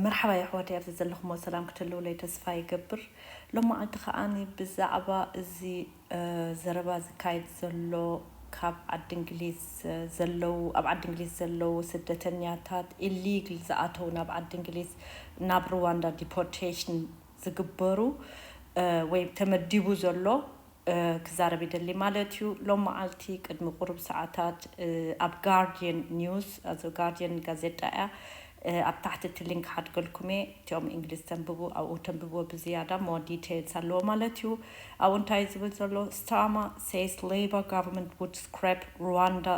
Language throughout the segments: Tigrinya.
መርሓባ የሕዋተይ፣ ኣብዚ ዘለኹሞ ሰላም ክትህልውለይ ተስፋ ይገብር። ሎማዓንቲ ከዓኒ ብዛዕባ እዚ ዘረባ ዝካየድ ዘሎ ካብ ዓዲ እንግሊዝ ዘለዉ ኣብ ዓዲ እንግሊዝ ዘለዉ ስደተኛታት ኢሊግል ዝኣተዉ ናብ ዓዲ እንግሊዝ ናብ ሩዋንዳ ዲፖርቴሽን ዝግበሩ ወይ ተመዲቡ ዘሎ ክዛረብ ይደሊ ማለት እዩ። ሎም መዓልቲ ቅድሚ ቁሩብ ሰዓታት ኣብ ጋርዲየን ኒውስ፣ ኣዚ ጋርዲየን ጋዜጣ እያ፣ ኣብ ታሕቲ እቲ ሊንክ ሓድገልኩም እየ። እቲኦም እንግሊዝ ተንብቡ ኣብኡ ተንብብዎ ብዝያዳ ሞ ዲቴይልስ ኣለዎ ማለት እዩ። ኣብኡ እንታይ ዝብል ዘሎ? Starmer says Labour government would scrap Rwanda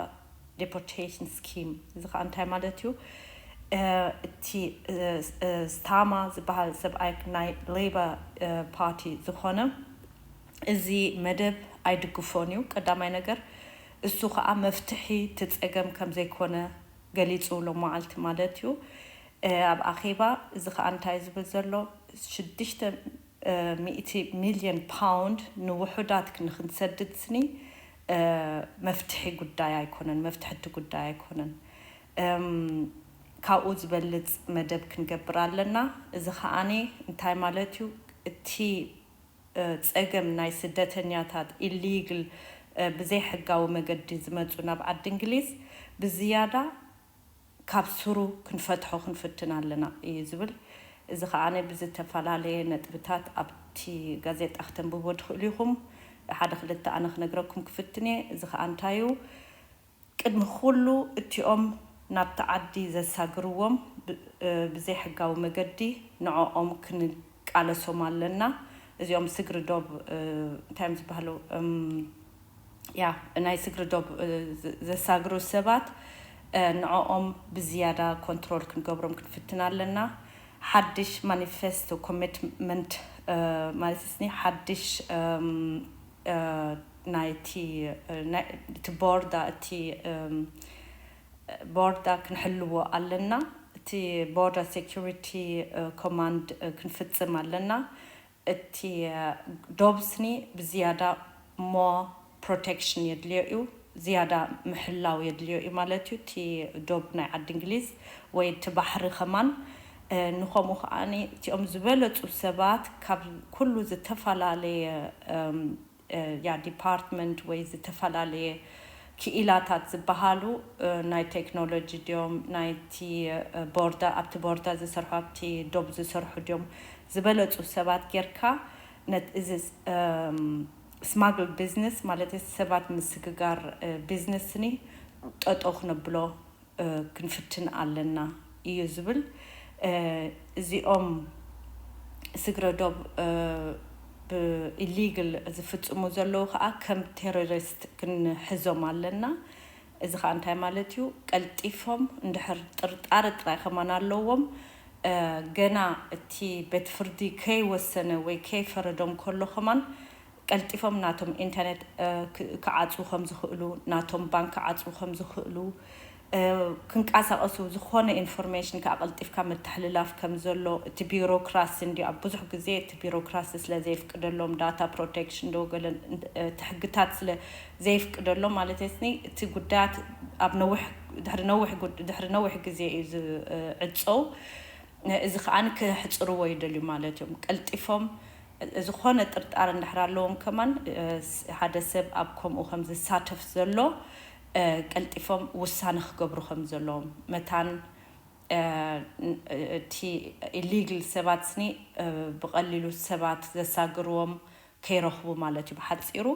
deportation scheme። እዚ ከዓ እንታይ ማለት እዩ? እቲ ስታማ ዝበሃል ሰብኣይ ናይ ሌበር ፓርቲ ዝኾነ እዚ መደብ ኣይድግፎን እዩ። ቀዳማይ ነገር እሱ ከዓ መፍትሒ እቲ ፀገም ከም ዘይኮነ ገሊፁ ሎም መዓልቲ ማለት እዩ። ኣብ ኣኼባ እዚ ከዓ እንታይ ዝብል ዘሎ ሽዱሽተ ሚእቲ ሚልዮን ፓውንድ ንውሑዳት ክንክንሰድድ ስኒ መፍትሒ ጉዳይ ኣይኮነን፣ መፍትሒ እቲ ጉዳይ ኣይኮነን። ካብኡ ዝበልፅ መደብ ክንገብር ኣለና። እዚ ከዓኒ እንታይ ማለት እዩ? እቲ ፀገም ናይ ስደተኛታት ኢሊግል ብዘይሕጋዊ መገዲ ዝመፁ ናብ ዓዲ እንግሊዝ ብዝያዳ ካብ ስሩ ክንፈትሖ ክንፍትን ኣለና እዩ ዝብል። እዚ ከዓ ብዝተፈላለየ ነጥብታት ኣብቲ ጋዜጣ ክተንብቦ ትኽእሉ ኢኹም። ሓደ ክልተ ኣነ ክነግረኩም ክፍትን እየ። እዚ ከዓ እንታይ እዩ? ቅድሚ ኩሉ እቲኦም ናብቲ ዓዲ ዘሳግርዎም ብዘይሕጋዊ መገዲ ንዕኦም ክንቃለሶም ኣለና። እዚኦም ስግሪ ዶብ እንታይ እዮም ዝበሃሉ? ያ ናይ ስግሪ ዶብ ዘሳግሩ ሰባት ንዕኦም ብዝያዳ ኮንትሮል ክንገብሮም ክንፍትን ኣለና። ሓድሽ ማኒፌስቶ ኮሚትመንት ማለት ስኒ ሓድሽ ናይቲ እቲ ቦርዳ እቲ ቦርዳ ክንሕልዎ ኣለና። እቲ ቦርዳ ሴኩሪቲ ኮማንድ ክንፍጽም ኣለና። እቲ ዶብ ስኒ ብዝያዳ ሞ ፕሮቴክሽን የድልዮ እዩ፣ ዝያዳ ምሕላው የድልዮ እዩ ማለት እዩ። እቲ ዶብ ናይ ዓዲ እንግሊዝ ወይ እቲ ባሕሪ ከማን ንኸምኡ ከዓኒ እቲኦም ዝበለፁ ሰባት ካብ ኩሉ ዝተፈላለየ ያ ዲፓርትመንት ወይ ዝተፈላለየ ክኢላታት ዝበሃሉ ናይ ቴክኖሎጂ ድዮም ናይቲ ቦርዳ ኣብቲ ቦርዳ ዝሰርሑ ኣብቲ ዶብ ዝሰርሑ ድዮም ዝበለፁ ሰባት ጌርካ እዚ ስማግል ቢዝነስ ማለት ሰባት ምስግጋር ቢዝነስኒ ጠጠው ክነብሎ ክንፍትን ኣለና እዩ ዝብል። እዚኦም ስግረ ዶብ ብኢሊግል ዝፍፅሙ ዘለዉ ከዓ ከም ቴሮሪስት ክንሕዞም ኣለና። እዚ ከዓ እንታይ ማለት እዩ? ቀልጢፎም እንድሕር ጥርጣረ ጥራይ ከማን ኣለዎም ገና እቲ ቤት ፍርዲ ከይወሰነ ወይ ከይፈረዶም ከሎ ከማን ቀልጢፎም ናቶም ኢንተርኔት ክዓፅዉ ከም ዝኽእሉ፣ ናቶም ባንክ ክዓፅዉ ከም ዝኽእሉ፣ ክንቀሳቐሱ ዝኾነ ኢንፎርሜሽን ከዓ ቀልጢፍካ ምትሕልላፍ ከም ዘሎ እቲ ቢሮክራሲ እንዲ ኣብ ብዙሕ ግዜ እቲ ቢሮክራሲ ስለ ዘይፍቅደሎም ዳታ ፕሮቴክሽን ዶ ገለ እቲ ሕግታት ስለ ዘይፍቅደሎም ማለት ስኒ እቲ ጉዳያት ኣብ ነዊሕ ድሕሪ ነዊሕ ድሕሪ ነዊሕ ግዜ እዩ ዝዕፀው። እዚ ከዓ ክሕፅርዎ ይደልዩ ማለት እዮም። ቀልጢፎም ዝኾነ ጥርጣረ እንድሕር ኣለዎም ከማን ሓደ ሰብ ኣብ ከምኡ ከም ዝሳተፍ ዘሎ ቀልጢፎም ውሳነ ክገብሩ ከም ዘለዎም መታን እቲ ኢሊግል ሰባት ስኒ ብቐሊሉ ሰባት ዘሳግርዎም ከይረኽቡ ማለት እዩ። ብሓፂሩ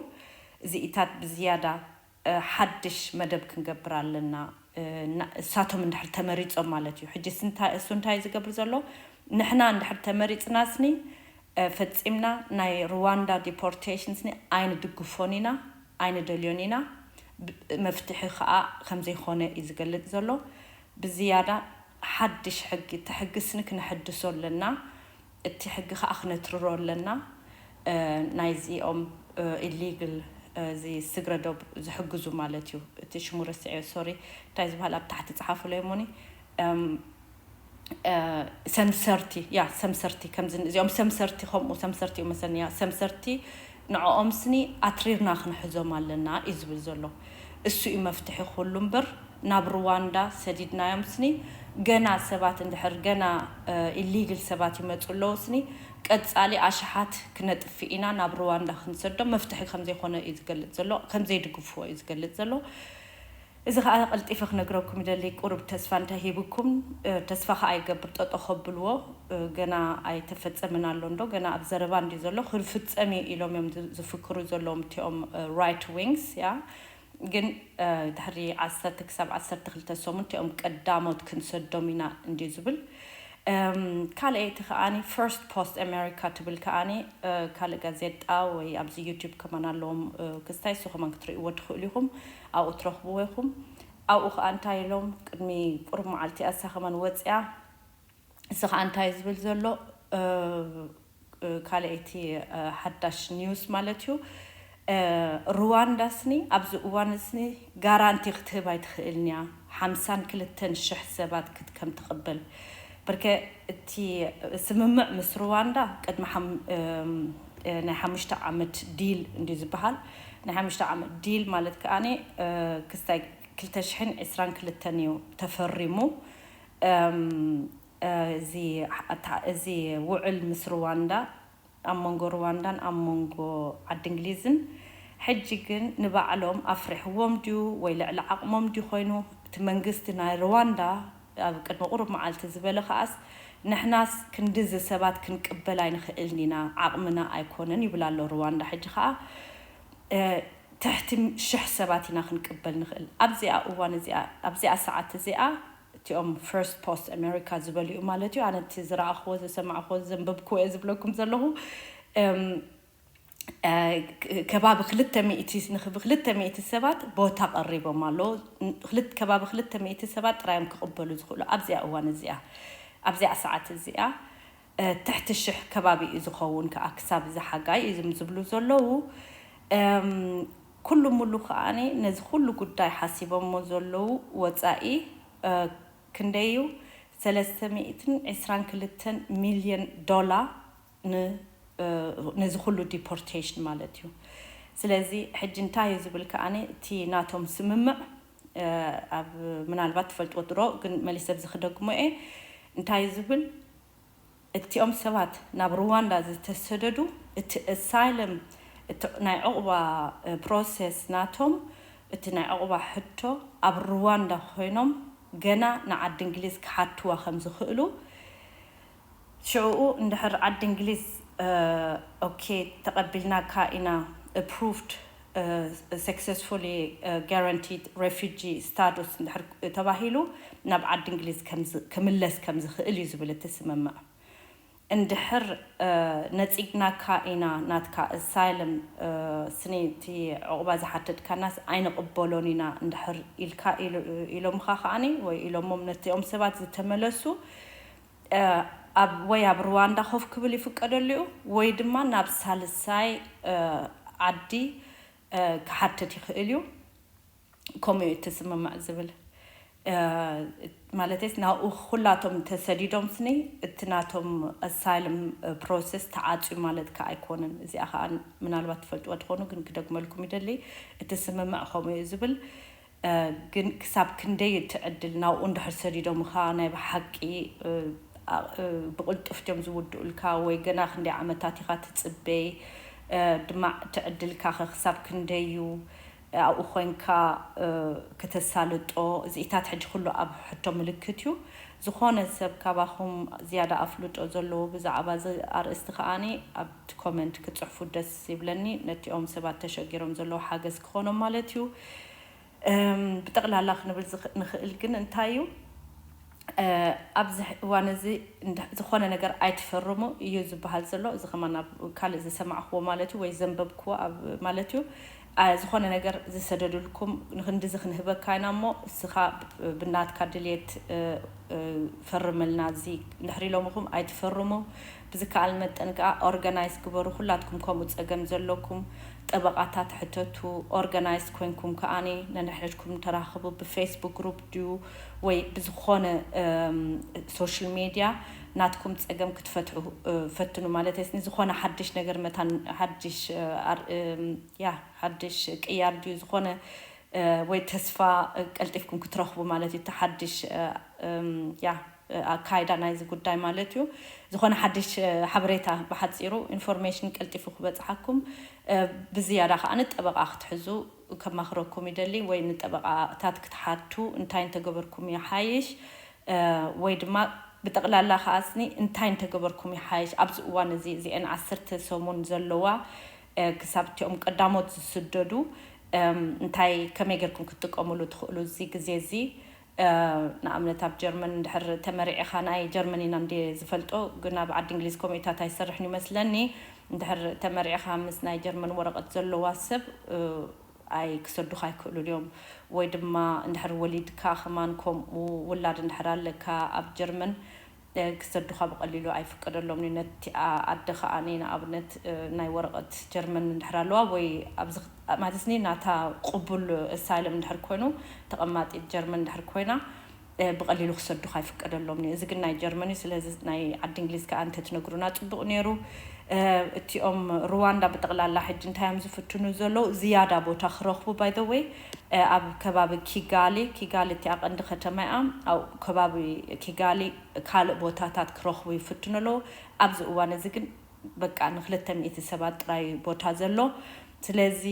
እዚኢታት ብዝያዳ ሓድሽ መደብ ክንገብር ኣለና። እሳቶም እንድሕር ተመሪፆም ማለት እዩ። ሕጂ እሱ እንታይ ዝገብር ዘሎ? ንሕና እንድሕር ተመሪፅና ስኒ ፈፂምና ናይ ሩዋንዳ ዲፖርቴሽን ስኒ ኣይንድግፎን ኢና፣ ኣይንደልዮን ኢና። መፍትሒ ከዓ ከምዘይኮነ እዩ ዝገልፅ ዘሎ። ብዝያዳ ሓድሽ ሕጊ እቲ ሕጊ ስኒ ክነሐድሶ ኣለና። እቲ ሕጊ ከዓ ክነትርሮ ኣለና። ናይዚኦም ኢሊግል እዚ ስግረ ዶብ ዝሕግዙ ማለት እዩ። እቲ ሽሙ ረስዐዮ ሶሪ። እንታይ ዝበሃል ኣብ ታሕቲ ፀሓፉለይ ሞኒ ሰምሰርቲ ያ ሰምሰርቲ ከምዚ እዚኦም ሰምሰርቲ ከምኡ ሰምሰርቲ እዩ መሰለኒ ያ ሰምሰርቲ ንዕኦም ስኒ ኣትሪርና ክንሕዞም ኣለና እዩ ዝብል ዘሎ። እሱ እዩ መፍትሒ ኩሉ እምበር ናብ ሩዋንዳ ሰዲድናዮም ስኒ፣ ገና ሰባት እንድሕር ገና ኢሊግል ሰባት ይመፁ ኣለዉ ስኒ፣ ቀፃሊ ኣሽሓት ክነጥፍእ ኢና፣ ናብ ሩዋንዳ ክንሰዶም። መፍትሒ ከምዘይኮነ እዩ ዝገልፅ ዘሎ፣ ከምዘይድግፍዎ እዩ ዝገልፅ ዘሎ። እዚ ከዓ ቀልጢፈ ክነግረኩም ይደሊ። ቁሩብ ተስፋ እንተሂብኩም፣ ተስፋ ከዓ ይገብር ጠጦ ከብልዎ፣ ገና ኣይተፈፀምን ኣሎ እንዶ፣ ገና ኣብ ዘረባ እንዲ ዘሎ። ክፍፀም እዩ ኢሎም እዮም ዝፍክሩ ዘለዎም እቲኦም ራይት ዊንግስ። ያ ግን ድሕሪ ዓሰርተ ክሳብ ዓሰርተ ክልተ ሰሙን እቲኦም ቀዳሞት ክንሰዶም ኢና እንዲ ዝብል። ካልኣይቲ ከዓኒ ፈርስት ፖስት ኣሜሪካ ትብል ከዓኒ ካልእ ጋዜጣ ወይ ኣብዚ ዩቲዩብ ከማን ኣለዎም ክስታይ፣ እሱ ከማን ክትርእይዎ ትኽእሉ ኢኹም። ኣብኡ ትረኽብዎ ኢኹም። ኣብኡ ከዓ እንታይ ኢሎም፣ ቅድሚ ቁሩብ መዓልቲ ኣሳ ከማን ወፅያ። እሱ ከዓ እንታይ ዝብል ዘሎ፣ ካልኣይቲ ሓዳሽ ኒውስ ማለት እዩ። ሩዋንዳ ስኒ ኣብዚ እዋን ስኒ ጋራንቲ ክትህብ ኣይትኽእልን እያ፣ ሓምሳን ክልተን ሽሕ ሰባት ክት ከም ትቕበል። ብርከ እቲ ስምምዕ ምስ ሩዋንዳ ቅድሚ ናይ ሓሙሽተ ዓመት ዲል እንዲ ዝበሃል። ናይ ሓሙሽተ ዓመት ዲል ማለት ከኣኒ ክስታይ ክልተ ሽሕን ዕስራን ክልተን እዩ ተፈሪሙ። እዚ ውዕል ምስ ሩዋንዳ ኣብ መንጎ ሩዋንዳን ኣብ መንጎ ዓዲ እንግሊዝን። ሕጂ ግን ንባዕሎም ኣፍሪሕዎም ድዩ ወይ ልዕሊ ዓቕሞም ድዩ ኮይኑ፣ እቲ መንግስቲ ናይ ሩዋንዳ ኣብ ቅድሚ ቁሩብ መዓልቲ ዝበለ ከኣስ፣ ንሕናስ ክንድዚ ሰባት ክንቅበል ኣይንኽእልን ኢና፣ ዓቕምና ኣይኮነን ይብል ኣሎ ሩዋንዳ። ሕጂ ከዓ ትሕቲ ሽሕ ሰባት ኢና ክንቅበል ንኽእል ኣብዚኣ እዋን እዚኣ፣ ኣብዚኣ ሰዓት እዚኣ። እቲኦም ፈርስት ፖስት ኣሜሪካ ዝበልኡ ማለት እዩ። ኣነ እቲ ዝረኣኽዎ፣ ዝሰማዕኽዎ፣ ዘንበብክዎ እየ ዝብለኩም ዘለኹ። ከባቢ ክልተ ሚእቲ ንክብ ክልተ ሚእቲ ሰባት ቦታ ቀሪቦም ኣለዉ። ከባቢ ክልተ ሚእቲ ሰባት ጥራዮም ክቕበሉ ዝኽእሉ ኣብዚኣ እዋን እዚኣ፣ ኣብዚኣ ሰዓት እዚኣ። ትሕቲ ሽሕ ከባቢ እዩ ዝኸውን ከዓ ክሳብ እዚ ሓጋይ እዮም ዝብሉ ዘለዉ። ኩሉ ሙሉ ከዓኒ ነዚ ኩሉ ጉዳይ ሓሲቦሞ ዘለዉ ወፃኢ ክንደይ እዩ? ሰለስተ ሚእትን ዕስራን ክልተን ሚልዮን ዶላር ነዚ ኩሉ ዲፖርቴሽን ማለት እዩ። ስለዚ ሕጂ እንታይ እዩ ዝብል ከዓኒ እቲ ናቶም ስምምዕ፣ ኣብ ምናልባት ትፈልጥዎ ድሮ ግን መሊሰ ኣብዚ ክደግሞ እየ። እንታይ እዩ ዝብል? እቲኦም ሰባት ናብ ሩዋንዳ ዝተሰደዱ፣ እቲ ኣሳይለም፣ እቲ ናይ ዕቑባ ፕሮሰስ ናቶም፣ እቲ ናይ ዕቑባ ሕቶ ኣብ ሩዋንዳ ኮይኖም ገና ንዓዲ እንግሊዝ ክሓትዋ ከም ዝኽእሉ፣ ሽዕኡ እንድሕር ዓዲ እንግሊዝ ኦኬ ተቐቢልናካ ኢና፣ ኣፕሩቭድ፣ ሰክሰስፉሊ ጋራንቲድ ሬፊጂ ስታቱስ እንድሕር ተባሂሉ፣ ናብ ዓዲ እንግሊዝ ክምለስ ከም ዝኽእል እዩ ዝብል እቲ ስምምዕ። እንድሕር ነፂግናካ ኢና ናትካ ኣሳይለም ስኒ እቲ ዕቑባ ዝሓተትካናስ ኣይንቕበሎን ኢና እንድሕር ኢልካ ኢሎምኻ ከዓኒ ወይ ኢሎሞም ነቲኦም ሰባት ዝተመለሱ ኣብ ወይ ኣብ ሩዋንዳ ኮፍ ክብል ይፍቀደሉ እዩ ወይ ድማ ናብ ሳልሳይ ዓዲ ክሓትት ይኽእል እዩ። ከምኡ እዩ እቲ ስምምዕ ዝብል። ማለተይስ ናብኡ ኩላቶም ተሰዲዶም ስኒ እቲ ናቶም ኣሳይለም ፕሮሰስ ተዓፅዩ ማለት ከዓ ኣይኮነን። እዚኣ ከዓ ምናልባት ትፈልጥዎ ትኾኑ ግን ክደግመልኩም ይደሊ። እቲ ስምምዕ ከምኡ እዩ ዝብል። ግን ክሳብ ክንደይ እቲ ዕድል ናብኡ እንድሕር ሰዲዶምኻ ናይ ብሓቂ ብቕልጡፍ ድዮም ዝውድኡልካ ወይ ገና ክንደይ ዓመታት ኢኻ ትፅበይ? ድማ እቲ ዕድልካ ኸ ክሳብ ክንደይ እዩ ኣብኡ ኮይንካ ክተሳልጦ? እዚኢታት ሕጂ ኩሉ ኣብ ሕቶ ምልክት እዩ። ዝኾነ ሰብ ካባኹም ዝያዳ ኣፍልጦ ዘለዎ ብዛዕባ እዚ ኣርእስቲ ከዓኒ ኣብቲ ኮመንት ክፅሕፉ ደስ ይብለኒ። ነቲኦም ሰባት ተሸጊሮም ዘለዉ ሓገዝ ክኾኖም ማለት እዩ። ብጠቕላላ ክንብል ንኽእል ግን እንታይ እዩ ኣብዚ እዋን እዚ ዝኾነ ነገር ኣይትፈርሙ እዩ ዝበሃል ዘሎ። እዚ ከማን ኣብ ካልእ ዝሰማዕክዎ ማለት እዩ ወይ ዘንበብክዎ ማለት እዩ። ዝኾነ ነገር ዝሰደዱልኩም ንክንድዚ ክንህበካ ኢና እሞ እስኻ ብናትካ ድልየት ፈርመልና እዚ እንድሕር ኢሎምኹም ኣይትፈርሙ። ብዝከኣል መጠን ከዓ ኦርጋናይዝ ግበሩ። ኩላትኩም ከምኡ ፀገም ዘለኩም ጠበቓታት ሕተቱ። ኦርጋናይዝ ኮይንኩም ከዓኒ ነንሕድኩም ተራኽቡ። ብፌስቡክ ግሩፕ ድዩ ወይ ብዝኾነ ሶሻል ሜድያ ናትኩም ፀገም ክትፈትሑ ፈትኑ። ማለት ስ ዝኾነ ሓድሽ ነገር መታን ሓድሽ ያ ሓድሽ ቅያር ድዩ ዝኾነ ወይ ተስፋ ቀልጢፍኩም ክትረኽቡ ማለት እዩ። ተሓድሽ ያ ኣካይዳ ናይዚ ጉዳይ ማለት እዩ። ዝኾነ ሓድሽ ሓበሬታ፣ ብሓፂሩ ኢንፎርሜሽን ቀልጢፉ ክበፅሓኩም፣ ብዝያዳ ከዓ ንጠበቃ ክትሕዙ ከማኽረኩም ይደሊ፣ ወይ ንጠበቃታት ክትሓቱ፣ እንታይ እንተገበርኩም ይሓይሽ፣ ወይ ድማ ብጠቕላላ ከዓስኒ እንታይ እንተገበርኩም ይሓይሽ ኣብዚ እዋን እዚ፣ እዚአን ዓሰርተ ሰሙን ዘለዋ ክሳብ እቲኦም ቀዳሞት ዝስደዱ እንታይ ከመይ ጌርኩም ክትጥቀምሉ ትኽእሉ እዚ ግዜ እዚ? ንኣብነት ኣብ ጀርመን እንድሕር ተመሪዕኻ፣ ናይ ጀርመን ኢና እንደ ዝፈልጦ፣ ግን ኣብ ዓዲ እንግሊዝ ከምኡታት ኣይሰርሕን ይመስለኒ። እንድሕር ተመሪዕኻ ምስ ናይ ጀርመን ወረቐት ዘለዋ ሰብ ኣይ ክሰዱኻ ኣይክእሉን እዮም። ወይ ድማ እንድሕር ወሊድካ ከማን ከምኡ፣ ውላድ እንድሕር ኣለካ ኣብ ጀርመን ክሰዱኻ ብቐሊሉ ኣይፍቀደሎም እዩ። ነቲኣ ኣደ ከዓኒ ንኣብነት ናይ ወረቐት ጀርመን እንድሕር ኣለዋ ወይ ኣብዚ ማለትኒ ናታ ቅቡል ኣሳይለም እንድሕር ኮይኑ፣ ተቐማጢት ጀርመን እንድሕር ኮይና ብቐሊሉ ክሰዱኻ ኣይፍቀደሎም እዩ። እዚ ግን ናይ ጀርመን እዩ። ስለዚ ናይ ዓዲ እንግሊዝ ከዓ እንተትነግሩና ፅቡቕ ነይሩ። እቲኦም ሩዋንዳ ብጠቕላላ ሕጂ እንታይ እዮም ዝፍትኑ ዘለዉ? ዝያዳ ቦታ ክረኽቡ፣ by the way፣ ኣብ ከባቢ ኪጋሊ፣ ኪጋሊ እቲኣ ቀንዲ ከተማ እያ። ኣብ ከባቢ ኪጋሊ ካልእ ቦታታት ክረኽቡ ይፍትኑ ኣለዉ። ኣብዚ እዋን እዚ ግን በቃ ንክልተ ሚእቲ ሰባት ጥራይ ቦታ ዘሎ። ስለዚ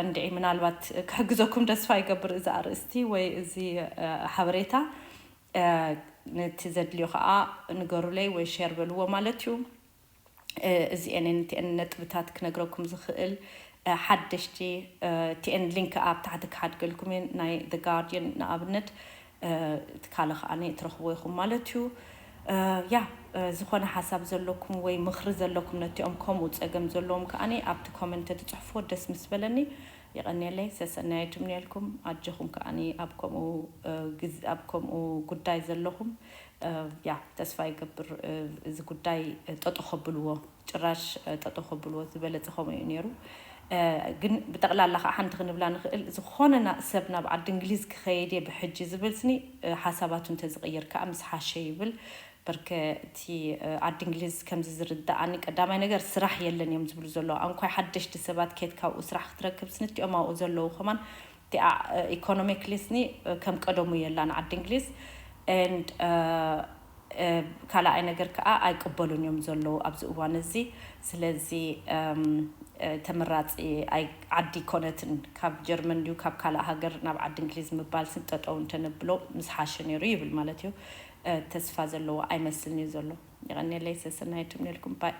እንድዒ ምናልባት ክሕግዘኩም ተስፋ ይገብር እዚ ኣርእስቲ ወይ እዚ ሓበሬታ። ነቲ ዘድልዮ ከዓ ንገሩለይ ወይ ሼር በልዎ ማለት እዩ። እዚአን እቲአን ነጥብታት ክነግረኩም ዝኽእል ሓደሽቲ እቲአን ሊንክ ኣብ ታሕቲ ክሓድገልኩም እየ። ናይ The Guardian ንኣብነት፣ እቲ ካልእ ከዓኒ ትረኽብዎ ኢኹም ማለት እዩ። ያ ዝኾነ ሓሳብ ዘለኩም ወይ ምኽሪ ዘለኩም ነቲኦም ከምኡ ፀገም ዘለዎም ከዓኒ ኣብቲ ኮመንት ትፅሕፍዎ ደስ ምስ በለኒ። የቐንየለይ፣ ሰሰናይ ትምንየልኩም። ኣጆኹም ከዓኒ ኣብ ከምኡ ኣብ ከምኡ ጉዳይ ዘለኹም ያ ተስፋ ይገብር እዚ ጉዳይ ጠጦ ከብልዎ፣ ጭራሽ ጠጦ ከብልዎ ዝበለፀ ከምኡ እዩ ነይሩ። ግን ብጠቕላላ ከዓ ሓንቲ ክንብላ ንኽእል፣ ዝኾነ ሰብ ናብ ዓዲ እንግሊዝ ክኸይድ እየ ብሕጂ ዝብል ስኒ ሓሳባቱ እንተዝቕይር ከዓ ምስ ሓሸ ይብል። በርከ እቲ ዓዲ እንግሊዝ ከምዚ ዝርዳኣኒ ቀዳማይ ነገር ስራሕ የለን እዮም ዝብሉ ዘለዉ። ኣንኳይ ሓደሽቲ ሰባት ኬት ካብኡ ስራሕ ክትረክብ ስንቲኦም ኣብኡ ዘለዉ ከማን እቲኣ ኢኮኖሚክሊ ስኒ ከም ቀደሙ የላን ዓዲ እንግሊዝ። And ካልኣይ ነገር ከዓ ኣይቅበሉን እዮም ዘለዉ ኣብዚ እዋን እዚ። ስለዚ ተመራፂ ዓዲ ኮነትን ካብ ጀርመን ድዩ ካብ ካልእ ሃገር ናብ ዓዲ እንግሊዝ ምባል ስንጠጠው እንተነብሎ ምስ ሓሸ ነይሩ ይብል ማለት እዩ። ተስፋ ዘለዎ ኣይመስልን እዩ ዘሎ። የቐንየለይ፣ ሰሰናይ ትምነልኩም ባይ።